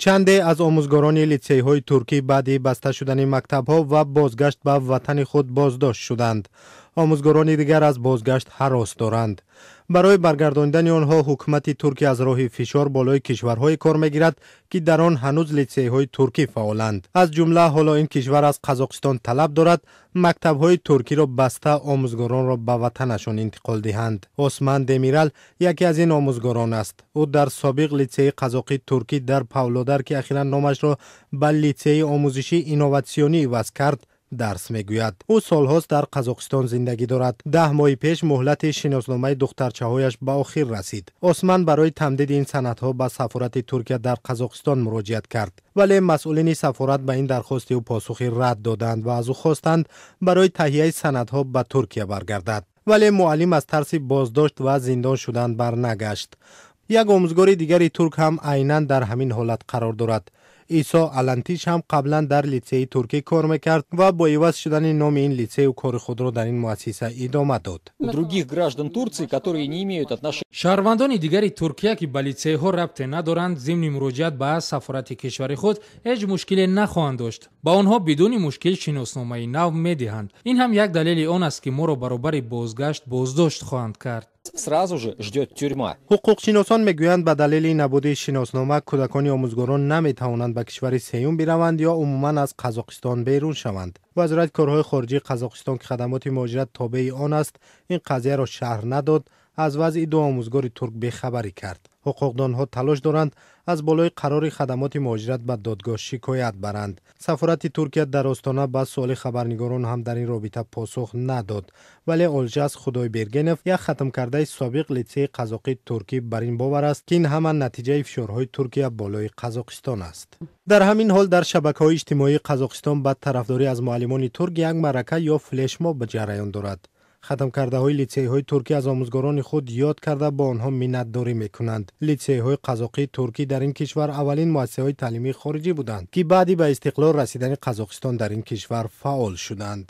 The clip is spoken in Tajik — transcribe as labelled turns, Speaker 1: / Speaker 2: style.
Speaker 1: Чанде аз омӯзгорони литсейҳои туркӣ баъди баста шудани мактабҳо ва бозгашт ба ватани худ боздошт шуданд. Омӯзгорони дигар аз бозгашт ҳарос доранд. Барои баргардонидани онҳо ҳукумати Туркия аз роҳи фишор болои кишварҳое кор мегирад, ки дар он ҳанӯз литсейҳои туркӣ фаъоланд. Аз ҷумла ҳоло ин кишвар аз Қазоқистон талаб дорад мактабҳои туркиро баста, омӯзгоронро ба ватанашон интиқол диҳанд. Осман Демирал яке аз ин омӯзгорон аст. Ӯ дар собиқ литсеи қазоқи туркӣ дар Павлодар, ки ахиран номашро ба литсеи омӯзишӣ инноватсионӣ иваз кард, дарс мегӯяд. Ӯ солҳост дар Қазоқистон зиндагӣ дорад. 10 моҳи пеш муҳлати шиносномаи духтарчаҳояш ба охир расид. Осман барои тамдиди ин санадҳо ба сафорати Туркия дар Қазоқистон муроҷиат кард, вале масъулини сафорат ба ин дархости ӯ посухи рад доданд ва аз ӯ хостанд барои таҳияи санадҳо ба Туркия баргардад. Вале муаллим аз тарси боздошт ва зиндон шудан барнагашт. Як омӯзгори дигари турк ҳам айнан дар ҳамин ҳолат қарор дорад. Исо Алантиш ҳам қаблан дар литсеи туркӣ кор мекард ва бо иваз шудани номи ин литсею кори худро дар ин муассиса идома дод.
Speaker 2: Других граждан Турции, которые не имеют отношения.
Speaker 3: Шаҳрвандони дигари Туркия, ки ба литсейҳо рабте надоранд, зимни муроҷиат ба сафорати кишвари худ ҳеҷ мушкиле нахоҳанд дошт. Ба онҳо бидуни мушкил шиносномаи нав медиҳанд. Ин ҳам як далели он аст, ки моро баробари бозгашт боздошт хоҳанд кард.
Speaker 2: Сразу же ждет тюрьма.
Speaker 1: Ҳуқуқшиносон мегӯянд, ба далели набуди шиноснома кӯдакони омӯзгорон наметавонанд ба кишвари сеюм бираванд ё умуман аз Қазоқистон берун шаванд. Вазорати корҳои хориҷии Қазоқистон, ки хадамоти муҳоҷират тобеи он аст, ин қазияро шарҳ надод, аз вазъи ду омӯзгори турк бехабарӣ кард. Ҳуқуқдонҳо талош доранд аз болои қарори хадамоти муҳоҷират ба додгоҳ шикоят баранд. Сафорати Туркия дар Остона ба суоли хабарнигорон ҳам дар ин робита посух надод. Вале Олжас Худойбергенов, як хатмкардаи собиқ литсеи қазоқи туркӣ, бар ин бовар аст, ки ин ҳама натиҷаи фишорҳои Туркия болои Қазоқистон аст. Дар ҳамин ҳол дар шабакаҳои иҷтимоии Қазоқистон ба тарафдорӣ аз муаллимони турк як маърака ё флешмоб ба ҷараён дорад. Хатмкардаҳои литсейҳои туркӣ аз омӯзгорони худ ёд карда, бо онҳо миннатдорӣ мекунанд. Литсейҳои қазоқии туркӣ дар ин кишвар аввалин муассисаҳои таълимии хориҷӣ буданд, ки баъди ба истиқлол расидани Қазоқистон дар ин кишвар фаъол шуданд.